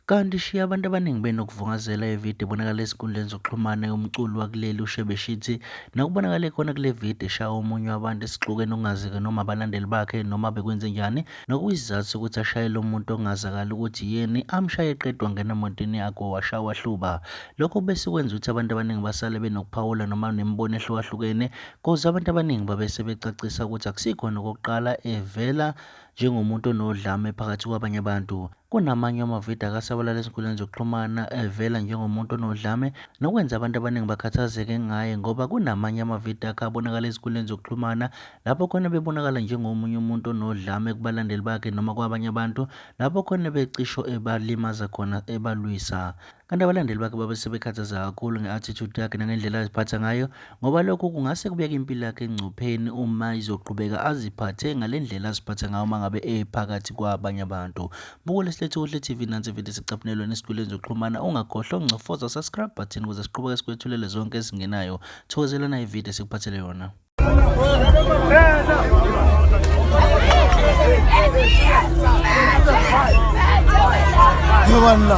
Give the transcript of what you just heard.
Kanti ishiye abantu abaningi benokuvungazela ividiyo ebonakala ezinkundleni zokuxhumana yomculi wakuleli uShebe Shithi nokubonakale khona kule vidiyo eshaya omunye wabantu esixukwini okungazeki noma abalandeli bakhe noma bekwenzenjani nokuyisizathu sokuthi ashaye lo muntu okungazakali ukuthi yini amshaye eqeda wangena emotweni yakhe washaya wahluba. Lokho bese kwenza ukuthi abantu abaningi basale benokuphawula noma nemibono ehlukahlukene koze abantu abaningi babe sebecacisa ukuthi akusikhona okokuqala evela njengomuntu onodlame phakathi kwabanye abantu. Kunamanye amavidiyo akasabalala ezinkundleni zokuxhumana evela njengomuntu onodlame nokwenza abantu abaningi bakhathazeke ngaye ngoba kunamanye amavidiyo akhe abonakala ezinkundleni zokuxhumana lapho khona bebonakala njengomunye umuntu onodlame kubalandeli bakhe noma kwabanye abantu lapho khona becisho ebalimaza khona ebalwisa. Kanti abalandeli bakhe babe sebekhathazeka kakhulu nge-attitude yakhe nangendlela aziphatha ngayo ngoba lokhu kungase kubeke impilo yakhe engcupheni uma izoqhubeka aziphathe ngale ndlela aziphatha ngayo uma ngabe ephakathi kwabanye abantu. Buka lesilethu Kuhle TV nansi ividiyo esicaphunelwe esinkundleni zokuxhumana. Ungakhohlwa ukungcofoza subscribe button ukuze siqhubeke sikwethulele zonke ezingenayo. Thokozelana ividiyo esikuphathele yona. Banna.